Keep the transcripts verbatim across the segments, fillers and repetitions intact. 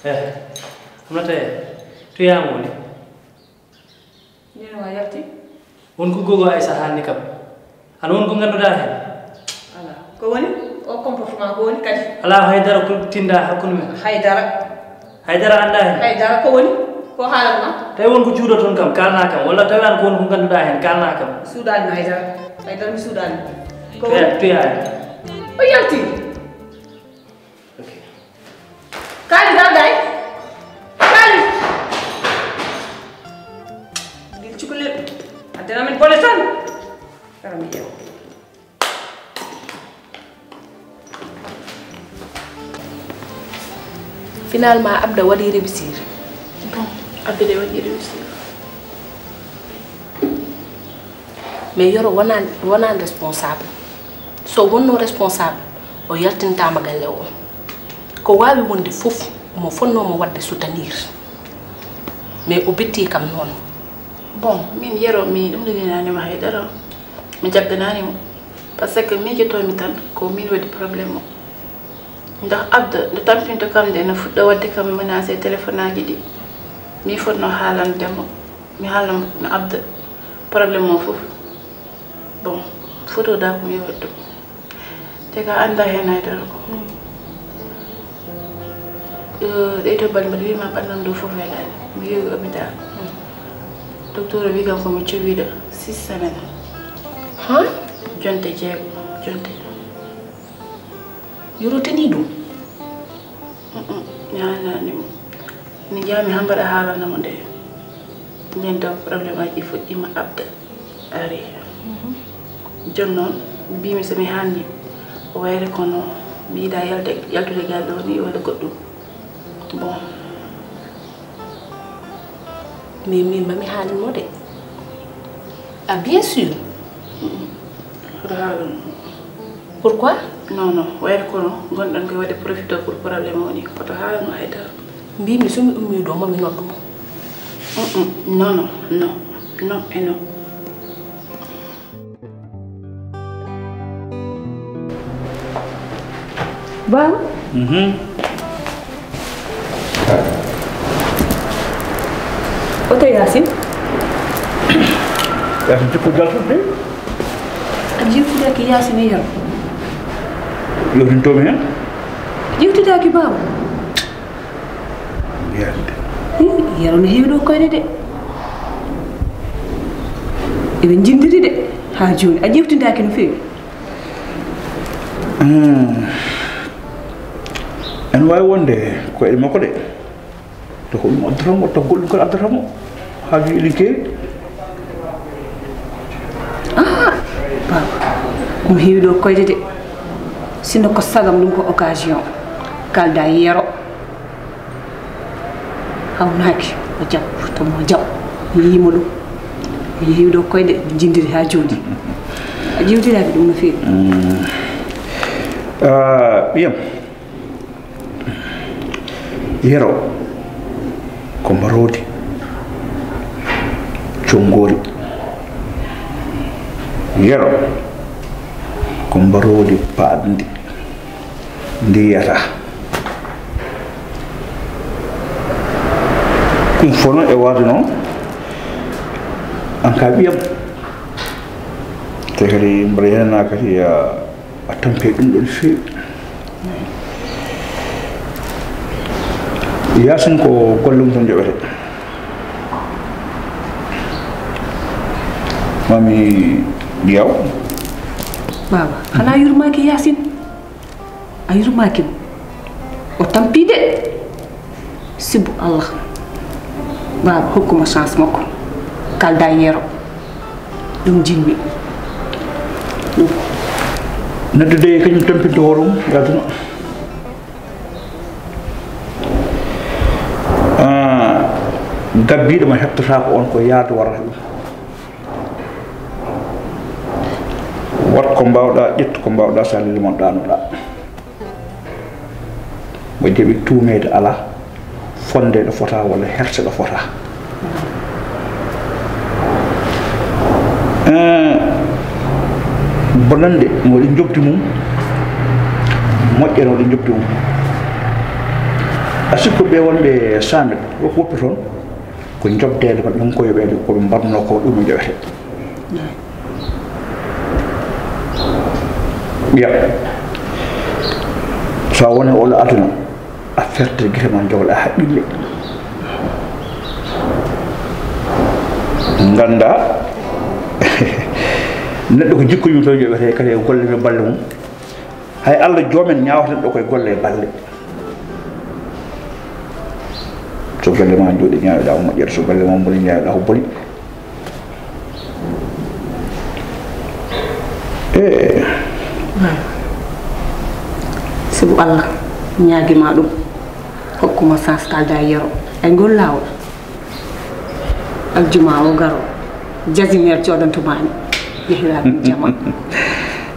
Eh, Aminata, to yahmo woni? Nino a yalti? Won ko gogo Aissa haalni kam. Ana won ko ngannduɗaa heen? Alaa. Ko woni? O comportement ko woni kadi? Alaa hay dara ko tinda hakkunde men. Hay dara. Hay dara anndaa heen? Hay dara ko woni? Ko haalan ma? Tawi won ko cuuɗoton kam, kaalnaa kam, walla tawi an ko won ko ngannduɗaa heen, kaalnaa kam. Suuɗaani ma hay dara. Hay dara mi suuɗaani. Ko woni? Tuya, tuya. O yalti. Ok. Kaali dal day. Kaali. Ngel cukalel. Addana min bone tan. Kara mi ƴeewa. Finalement, Abda waɗi réussir. Bon, Abda de waɗi réussir. Mais Yoro wonani, wonani responsable. So wonno responsable, o yaltintaama galle o. Ko waawi wonde fof, omo fotnoo mo waɗde soutenir. Mais o betti kam noon. Bon, min Yero, mi ɗum ɗo winaani mo hay dara. Mi jagganaani mo. Parce que miijotoomi tan, ko min waɗi problème o. Ndax Abda, nde tampinto kam nde, no fuɗɗo waɗde kam menacé téléphone aji ɗi. Mi fotno haalande mo. Mi haalna mo no Abda problème o fof. Bon, photo da ko mi waɗi ɗum. Te ka annda heen hay dara ko. Eh, ɗe to bal mbaɗa wiima ɓannam ɗo fof welaani. Mi yewi hôpital. Docteur o wi kam ko mi cuwiiɗo six semaines. Ha? Jonte jeego, jonte. Yoro teni ɗum? Mm-mm, mi haalnaani mo. Mi jaami haa mbaɗa haalana mo nde. Min taw problème aji ɗi fuɗɗiima Abda ari. Jooni noon, mbiimi so mi haalni, o wayre kono mi yiɗaa yalde, yaltude galle o ni walla goɗɗum. Bon. Min, min mami haalin mo de. Ah, bien sûr. Hoto haalan mo. Pourquoi? Non, non, wayre kono ngonɗon ko waɗde profito pour problème o ni. Hoto haalan mo hay dara. Mbimi so mi ummi ɗo, mami noddu mo. Mm, mm, non, non, non, non et non. Baba? Mhm. Oto Yaasin? Yaasin jikko jaltude? A jewtidaki Yaasin e Yero? Yewtintomi heen. Jewtidaki baba? Yerde. Hi, Yero no heewi ɗo koyɗe de. Eɓe njindiri de. Haa jooni, a jewtidaki no feewi? Hmm. Ene waawi wonde koyɗe makko de. To ko ɗum addata mo, to goɗɗum kadi addata mo. Haaju eɗen keewi. Ah, baba, ɗum heewi ɗo koyɗe de. Sinno ko sagam, ɗum ko occasion. Kalda Yero. Hawnaaki, o jaɓ, to mo jaɓ. Mi yiimo ɗum. Mi heewi ɗo koyɗe, min njindiri haa jooni. A jewtidaki ɗum no feewi? Mm. Ah, ɓiyam. Yero ko mbaroodi conngoori. Yero ko mbaroodi paaɗndi, ndi yiyata. Ɗum fof noon e waade noon, aan ka ɓiyam. Te kadi mbaɗa heen kadi, a, a tampi ɗum ɗo no feewi. Yaasin ko golle mum tan joɓete. Mami Diaw. Baba, xanaa yurmaaki Yaasin? A yurmaaki mo? O tampi de. Sibu Allah. Baba, hokkuma chance makko. Kalda Yero. Ɗum jinmi. Ɗum. Neɗɗo de kañum tampinta hoore mum e aduna. Ah, gabbiiɗo mo heɓtotaako on ko yaade warata ɗum. Waɗ ko mbaawɗaa, ƴettu ko mbaawɗaa, so a lelii mo ɗaanoɗaa. Mo jaɓi tuumeede alaa, fonnde ɗo fota walla herte ɗo fota. Eh, bonannde no waɗi njoɓdi mum, moƴƴere no waɗi njoɓdi mum. A sikku ɓe wonɓe cent mille, woppi woppi toon, ko jobdeede maɓɓe, ɗum ko yoɓeede, ko ɓe mbaɗnoo ko ɗum e yoɓete. Ɓiya, so a woni oɗo aduna, a ferte gite ma, jogoɗa haqqille. Ngannda, neɗɗo ko jikku yum toon yoɓete, kadi e golle mum, balle mum. Hay Allah joomen ñaawata neɗɗo koye golle e balle. So golle ma njooɗi, ñaawoɗa ko moƴƴere, so golle ma boni, ñaawoɗa ko boni. E Sibu Allah ñaagi ma ɗum, hokkuma sans kalda e yero e ngol laawol. Aljuma o garo, jasimer jooɗantuma ni, yehira ɗum jama.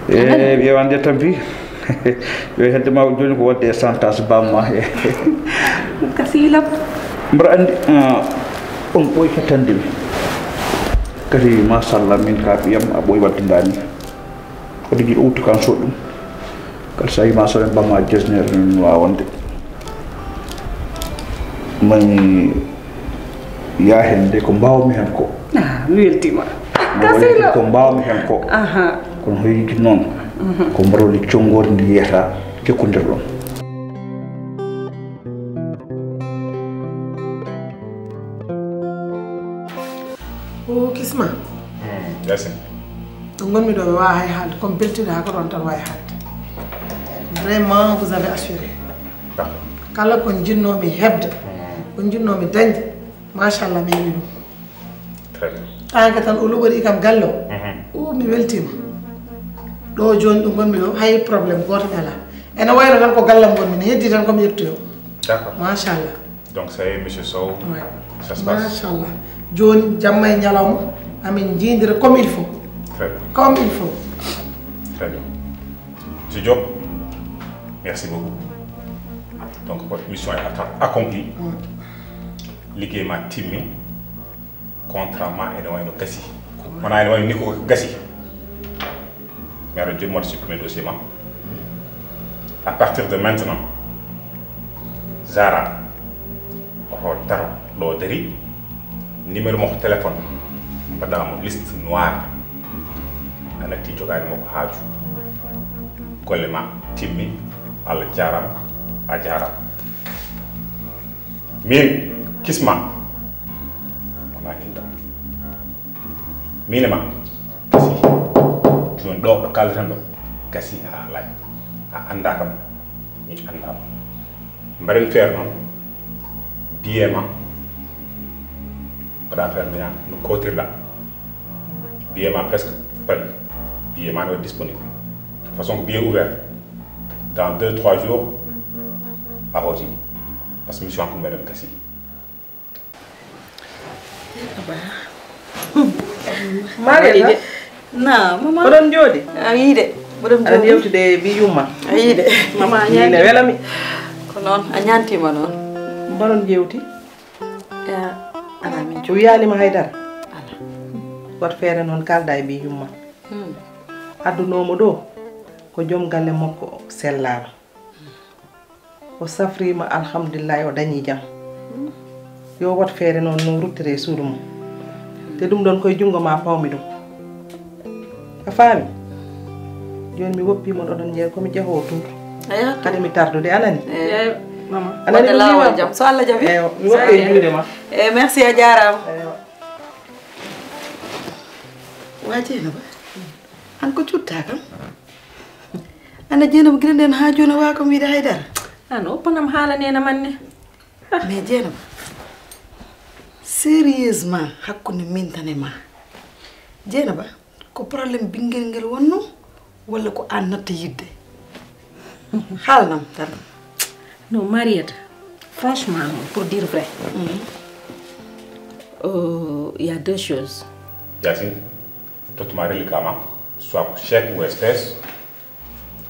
E ɓe wande tampi. Yo hedde ma jooni ko wadde e santas bamma. Kasilam. Mbaɗa anndi, ah, on ɓooy fettande mi. Kadi machallah, min ka ɓiyam a ɓooy waddindani. Kono jiɗo wuttu kan soɗ ɗum. Kadi so a yima soɗen bamma jesner, min wawa wonde. Mami ya hen de ko mbawmi hen ko. Ah, mi weltima. Kasino. Ko mbawmi hen ko. Aha. Kono hoydi noon, ko mbaɗoɗe conngordi ndi yiyata jokkondirɗon. O Kisma. Yasin. Ɗo ngonmi ɗo mi wawa hay haalde, comme beltiɗa ko ɗon tan wawi haalde. Vraiment, vous avez assuré. Kala ko jinnomi hebde, ko jinnomi dañde, machallah, mi heɓi ɗum. Très bien. Tanke tan o luɓori kam galle o. O mi weltima. Ɗo joni ɗo ngonmi ɗo hay problème goto mi ala. Ene wayno tan ko gallam ngonmi, ne heddi tan komi yettoyo. D'accord. Machallah. Donc ça y est, monsieur Sow, Ouais. Ça se passe. Machallah. Joni jamma e ñalawma amin jiidira comme il faut. Très bien. Comme il faut. Très bien. Monsieur Diop, merci beaucoup. Donc votre mission est atta- accomplie. Liggéey ma timmi. Contrat ma ene wayno gasi. Wona ene wayno ni ko gasi. Mais aɗa jomma supprimer dossier ma. À partir de maintenant, Zara oto daro ɗo dari. Numéro mo téléphone mbaɗamo liste noire. A natti jogaani mo ko haaju. Golle ma timmi. Allah jarama, a jarama. Min Kisma wona indam. Min e ma gasi. Joni ɗo ɗo kaleten ɗo gasi ha laaɓi. A anda kam, mi andama. Mbaɗen feere noon, biye ma mbaɗa feere ndeya no kotirɗa. Biye ma presque paɗi. Biye ma no disponible. De toute façon ko biye ouvert. Dans deux trois jours a hooti. Parce que mission ko meɗen gasi. Marieta, Na mama. Oɗon jooɗi? A yiide. Mboɗon Aɗa jooɗi. Yewtude bi yumma. A yiide. Mama a Ine ñaanti. Welami. Ko noon a ñaantima noon. Mbaɗon jewti? Ya, ala min Ko wiyanima haydara? Ala. Wat feere noon kalda e bi yumma. Hmm. Addunomo ɗo ko joom galle makko sellama. O safrima alhamdulillahi o dañi jam. Yo wat feere noon no ruttire e suudu mum. Te ɗum ɗon koye junngo ma pawmi ɗum. A faami? Joni mi woppima ɗoɗon jeeya komi jehowo tour. Aya. Haɗa mi tardude anani? Eh, Mama. Anani wonde lawol jam so Allah jaɓi. Eyo, mi woppe e juuɗe ma. Eh, merci a jarama. Eyo. Wa Jeynaba, an ko cutta kam? Anda Jeynaba gila nden ha joni wa kam wiide haydara. An oppanam haala nena manne. Mais Jeynaba, sérieusement hakkunde min tan e ma, Jeynaba, ko problème ɓinguel ngel wonno walla ko an natta yidde? Haalanam tan. No Marieta, franchement, pour dire vrai, euh, il y a deux choses. Yacine, tottuma reliquat ma, soit ko chèque ou espèce.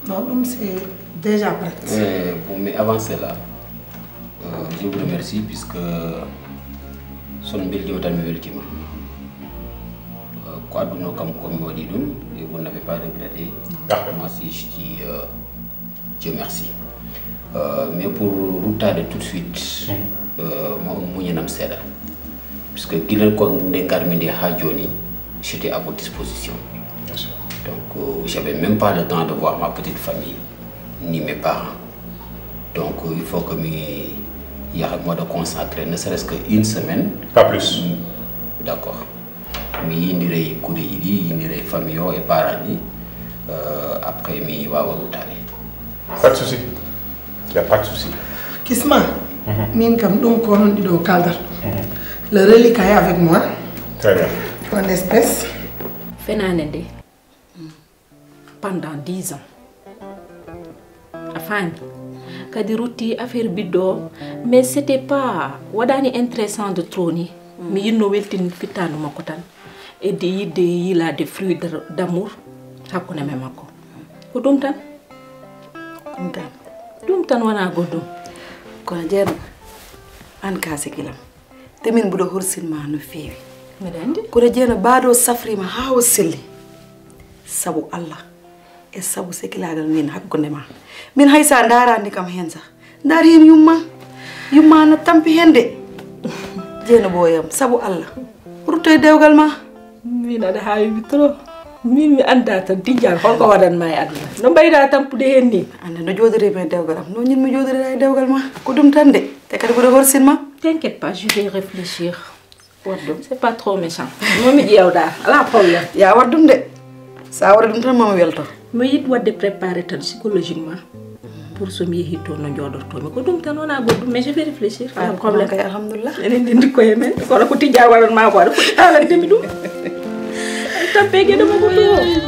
Non, ɗum c'est déjà prêt. Eh, pour me avancer là, euh, je vous remercie puisque son building tan mi weltima. Euh, ko adduno kam ko mi waɗi ɗum et vous n'avez pas regretté. Moi aussi je dis euh, Dieu merci. Euh, mais pour ruttaade tout de suite, euh, mo muñanam seeɗa. Parce que gila ko nde ngarmi nde haa jooni, j'étais à votre disposition. Donc, euh, j'avais même pas le temps de voir ma petite famille, ni mes parents. Donc, euh, il faut que mi yaha moɗo consacrer, ne serait-ce que une semaine. Pas plus. D'accord. Mi yindiray kuuɗeeji ɗi, yindiray famille o e parent ɗi. Euh, après, mi waawa ruttaade. Pas de souci. Y a pas de souci. Kisma, min kam ɗum ko onon ɗiɗo kaldata ɗum. Le reliquat est avec moi. Très bien. En espèce. Fenaande nde pendant dix ans. A faami? Kadi rutti affaire biddo o, mais c'était pas, waɗaani intéressant de trop ni. Mi yinno weltin fittaandu makko tan. Eddi yidde yiilaade fruit d'amour hakkunde men makko. Ko ɗum tan. Ɗum tan. Ɗum tan wonaa goɗɗum. Kono Jeeno, aan ka sekilam. Te min mbuɗo horsin ma no feewi. Mbeɗa anndi. Kono Jeeno, baado safrima haa o selli. Sabu Allah e sabu sekilaagal min hakkunde ma. Min hay sa ndaarani kam heen sah. Ndaar heen yumma. Yumma na tampi heen de. Jeeno ɓooyam, sabu Allah. Rutto e dewgal ma. Min aɗa haawi mi trop. Min mi annda tan tijjaan holko waɗan ma e aduna. No mbayda tampude heen ni. Annde no jooɗiri men dewgal am. No ñin mi jooɗirira e dewgal ma. Ko ɗum tan de. Te kadi mbuɗo horsin ma. T'inquiète pas, je vais réfléchir. Waɗ ɗum, c'est pas trop méchant. Momi ƴeewɗa, alaa problème. Ya waɗ ɗum de. Sa waɗa ɗum tan mami welto. Mi yiɗi waɗde préparé tan psychologiquement. Pour so mi yehi toon no jooɗortoomi. Ko ɗum tan wonaa goɗɗum, mais je vais réfléchir. Alaa Kono problème. Kay alhamdulillah. Enen ndenndi koye men. Kono ko tijjaa waɗan ma ko aɗa foti haalande mi ɗum. Ay tampege ɗum ko ɗum.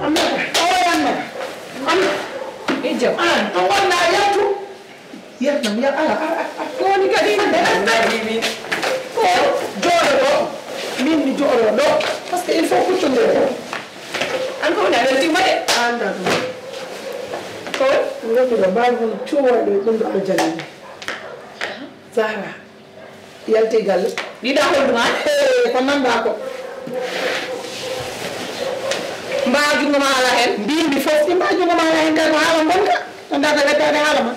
Amma, awa yanna. Amma. Ijjo. Ah, to walla yattu. Yatnam ya ala ala. Ko woni kadi? Ko jooɗo ɗo. Min mi jooɗo ɗo. Parce que il faut kuccude. An ko woni a weltima de. Anda ɗum. Ko woni? Ngami ɗo mbawi ɗum cuwa ɗo e ɓunɗo aljanna. Zahra. Yalti galle. Ɗiɗa holɗuma? Ko nanda ko. Mba jungo ma ala hen. Mbimi fof ɗi mba jungo ma ala hen kay ko haala bonka. Anda ko weddade haala ma.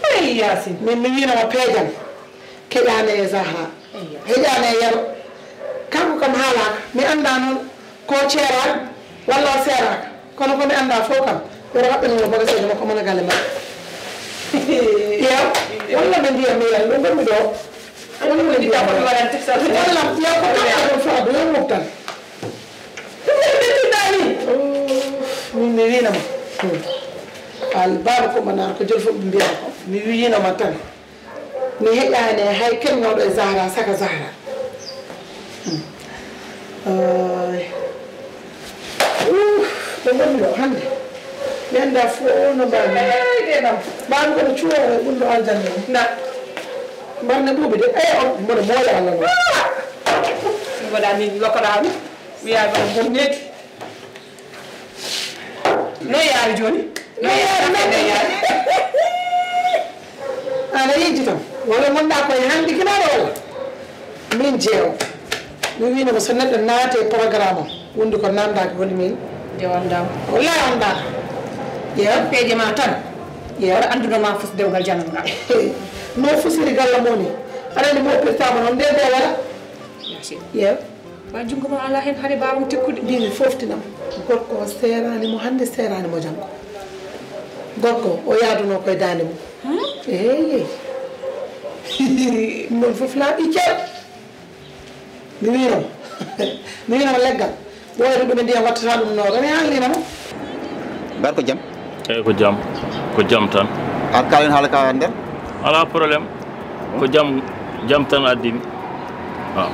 Ey Yasin. Min mi winoma peejan. Keƴane e Zahra. Heƴane e Yero. Kanko kam haalaka. Mi anda noon. Ko ceeraaka walla o seeraaka, kono ko mi anndaa fof kam, yo haɓɓe mo bagaseejo makko mona galle makko. Yaa walla ɓe ndiya mi yalla ɗo ngonmi ɗo. Walla ɓe ndiya walla yaa ko tawa ɗon faa ɗo yo moftan. Min mi wiinama. Al baaba ko manaar ko jol fof ɓe mbiyata ko mi wiinama tan. Mi heƴaani hay kennooɗo e Zahra saka Zahra. Ay. Ɗo ngonmi ɗo hannde. Mi anndaa fof no mbaami. Mbaami kono cuwa e ɓunɗo aljanna ni. Mbarne ɓuuɓi de. Eyi on mboɗo mooya Allah noon. Mboɗa min lokoɗa mi wiya ɗo bonneki. No yaari jooni? No yaari no yaari. Ana yejji tan walla gonɗa koye hanndi kinaɗo walla? Min jeewo mi winoma so neɗɗo naate e programme o wondi ko namdaki woni min. Nde wondama. Wallahi wondaka. Yeewa peeje ma tan. Yeewa aɗa anduno ma fus dewgal janal ngal. No fusiri galla moni aɗa andi mo pirtama noon nde nde wala. Yeewa. Wa junngo ma alaa heen hare mbaawam tikkude. Mbimi foftinam gorko o seeraani mo hannde seeraani mo janngo. Gorko o yaadunoo koye daande mum. Eey. Ɗum ɗoon fof laaɓi cer. Mi wiino mi wiino leggal ɓooyata ɗum e ndiyam wattata ɗum nooro mi haalnina mo. Mbar ko jam? Eyi ko jam. Ko jam tan. A kaalen haala ka nder? Alaa problème. Ko jam jam tan addimi. Waaw.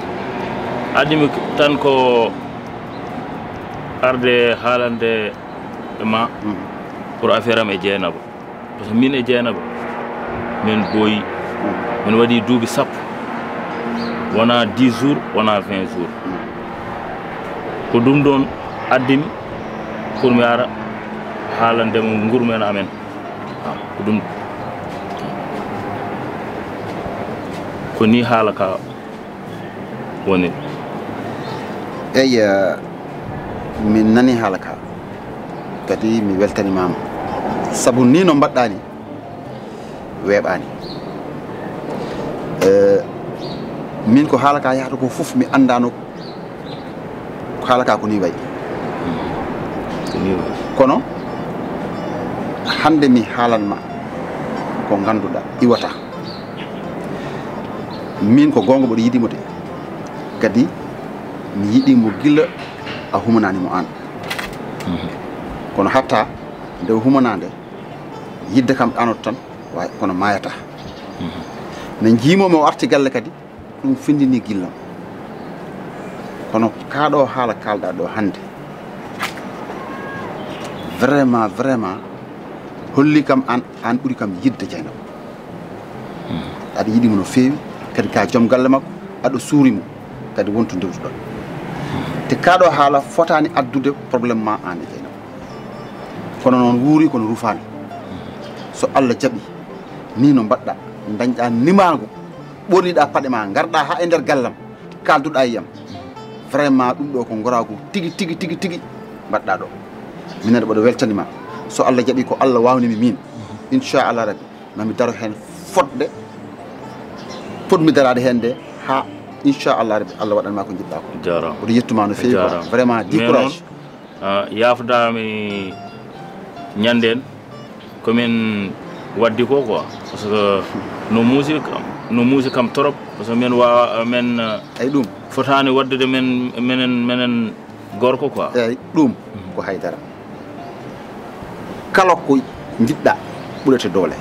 Addimi tan ko arde haalande e ma pour affaire am e Jeynaba. Parce que min e Jeynaba min booyi. Min waɗi duuɓi sappo. Wona dix jours wona vingt jours. Ko ɗum ɗoon addimi pour mi ara haalande mo ngurmen amen. Ko ɗum, ko ni haala ka woni. Eyi, eh, min nani haala ka, kadi mi weltanimaama. Sabu ni no mbaɗɗaa ni, weeɓaani. Eh, min ko haala ka yahata ko fof mi anndaano ko haala ka ko ni wayi. Ko ni wayi. Kono hannde mi haalan ma ko ngannduɗaa iwata. Min ko goonga mboɗo yiɗi mo de. Kadi mi yiɗi mo gila a humanaani mo aan. Mhm. Kono hatta nde o humanaa nde, yidde kam ɗaanoto tan, wa-, kono maayata. Mhm. Nde njiimo mo o arti galle kadi, ɗum findini gillam. Kono kaa ɗo haala kaalɗaa ɗo hannde, vraiment, vraiment, holli kam aan, aan ɓuri kam yidde Jeynaba. Aɗa yiɗi mo no feewi, kadi ka joom galle makko, aɗa suuri mo, kadi wonto ndewtuɗon. Te kaa ɗo haala fotaani addude problème ma aan e Jeynaba. Kono noon wuuri, kono rufaani. So Allah jaɓi, ni no mbaɗɗa, dañɗa nimaango, ɓorniɗa paɗe ma, ngarɗa haa e nder gallam, kalduɗa e yam. Vraiment, ɗum ɗo ko ngoraagu tigi, tigi, tigi, tigi mbaɗɗa ɗo. Minen mboɗo weltanima. So Allah jaɓi, ko Allah wawnimi min. Inchallah Rabbi, mami daro heen fotde, potmi daraade heen nde, haa inchallah Rabbi, Allah waɗanma ko njiɗɗa ko. Jaaraama. Mboɗo yettuma no feewi quoi. Jaaraama. Vraiment, di courage. Ah, yafdami ñanden ko min waddi ko quoi, parce que no muusi kam, no muusi kam trop, parce que min wawa, min, eh, ay ɗum fotaani waddude min, minen, minen gorko quoi. Eyyi, ɗum ko haydara. Kala ko njiɗɗa ɓurete doole.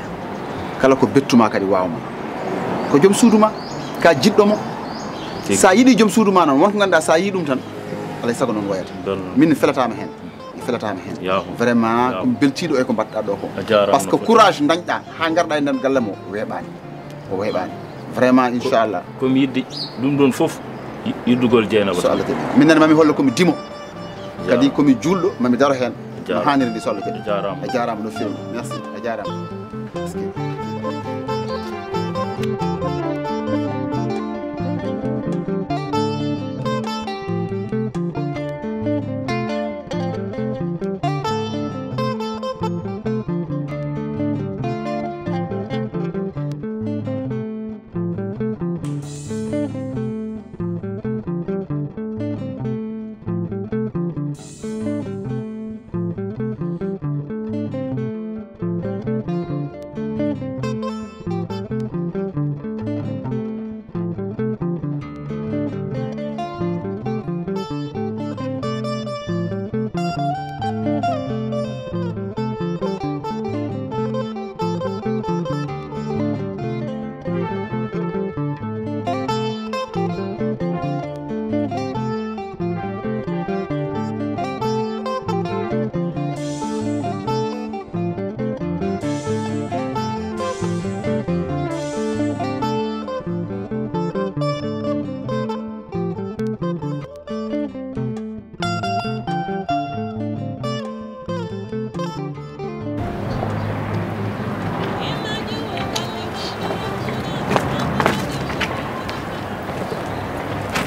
Kala ko bettuma kadi wawma. Ko joom suudu ma, ka jiɗɗo mo. Tigi. Sa yiɗi joom suudu ma noon, wonko ganduɗa sa yii ɗum tan, alay sago noon wayata. Min felatama hen. Mi felatama hen. Vraiment, ko mi beltiɗo e ko mbaɗɗa ɗo ko. A jaaraama. Parce que no foti. Courage dañɗa ha garɗa e nder galle mo weeɓani. O weeɓani. Vraiment, inchallah. Ko mi yidde ɗum ɗon fof, yi-, yiddugol Jeynaba. So Allah jaɓi. Min nene mami hollo ko mi dimo. Kadi ko mi julɗo, mami daro hen. A jaaraama. No haniri ni so Allah jaɓi. A jaaraama. A jaaraama no feewi. Merci. A jaaraama. Merci.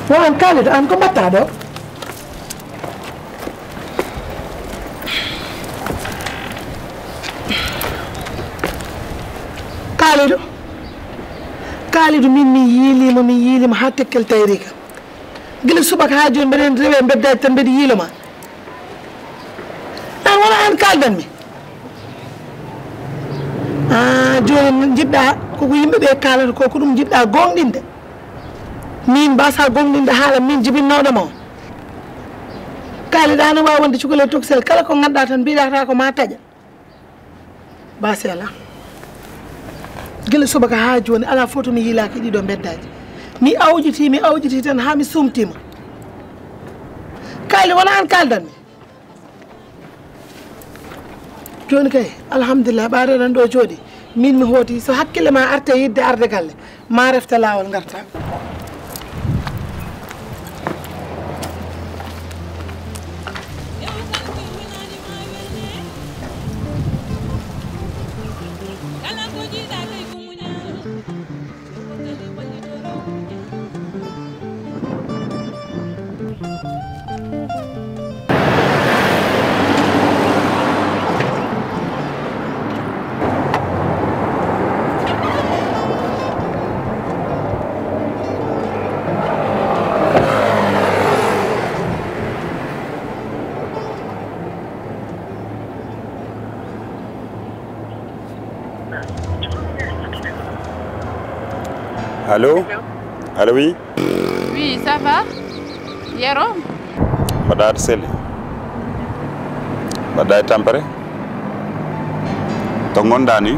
Wa an Kalidou, an ko mbaɗɗa ɗo? Kalidou, Kalidou, min mi yiilima, mi yiilima ha tekkel tayri kam. Gila subaka ha joni mbeɗen rewe beddaji tan mbeɗa yiiloma. An wona an kaldanmi. Ah, joni jiɗɗa koko yimɓe ɓe kalata ko, ko ɗum jiɗɗa gonɗinde. Min mbasa gonɗinde haala min jibinnoɗo ma o. Kaliɗa no wawi wonde cukalel tokosel kala ko ganduɗa tan mbiɗata ko ma taƴa. Basela. Gila subaka ha joni ala foto mi yilaki ɗiɗo beddaji. Mi awjiti, mi awjiti tan ha mi sumtima. Kali wona an kaldanmi. Joni kay, alhamdulillah, ɓaade nan ɗo jooɗi. Min mi hooti, so hakkille ma arte yidde arde galle, ma refta laawol ngarta. Allô? Allô, oui? Oui, ça va? Yero? Mbaɗɗa aɗa selli? Mbaɗɗa e tampere? To ngonɗaa ni?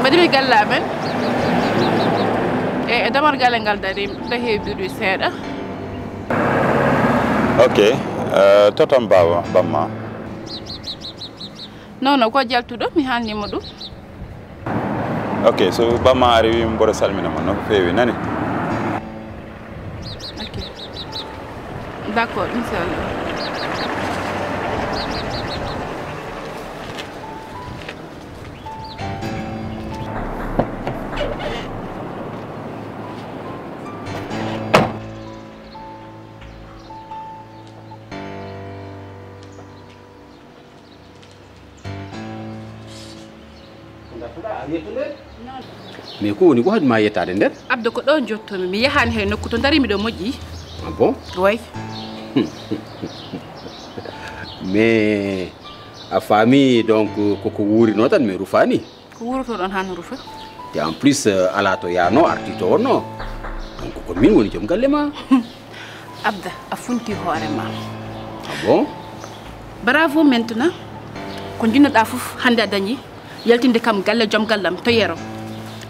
Mbaɗimi galle amen. E, e damorgal ngal dari, ɗo heewi duuɗi seeɗa. Ok, eh, to tan baaba, bamma? Non, non, ko jaltuɗo, mi haalnii mo ɗum. Ok, so bamma ari, wi mboɗo salmina mo no feewi, nani? Ok. D'accord, inchallah. Mais ko woni ko haɗi ma yettaade nder? Abdo, ko ɗo njottomi. Mi yahaani hay nokku, to ndarimi ɗo moƴƴi. Ah bon? Way. Mais a faami, donc, koko wuurino tan, mi rufaani. Ko wuurotoɗon haa no rufa? Et en plus, euh, alaa to yaano, arti to wonno. Donc, ko min woni joom galle ma. Abda, a funti hoore ma. Ah bon? Bravo maintenant. Ko njiɗnoɗaa fof hannde a dañi, yaltinde kam galle joom gallam to Yero.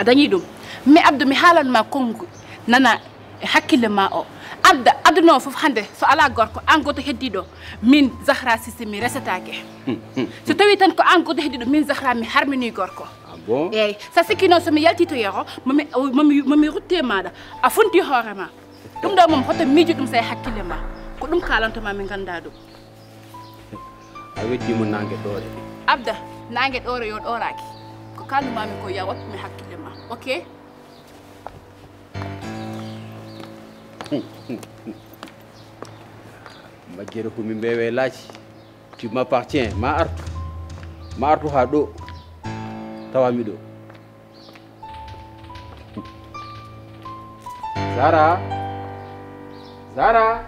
A dañi ɗum. Mais Abda, mi haalan ma konngu, nana e hakkille ma o. Abda, aduna o fof hannde, so alaa gorko, aan gooto heddiiɗo, min Zahra Cissé mi resetaake. So tawii tan ko aan gooto heddiiɗo, min Zahra mi harminii gorko. Ah bon? Eey, so a sikkii noon so mi yaltii to Yero, mo mi, mo mi, mo mi rutte maaɗa. A funti hoore ma. Ɗum ɗo moom, hoto miijo ɗum so e hakkille ma. Ko ɗum kaalanto ma, mi nganndaa ɗum. A weddi mo naange ɗoore. Abda, naange ɗoore yo ɗooraaki. Ko kaalnu ma mi ko, ya wattu mi hakkille ma. Ok? Majjere ko mi mbeewe laaci. Tu m'appartiens. Ma artu. Ma artu haa ɗo. Tawa mi ɗo. Zahra. Zahra.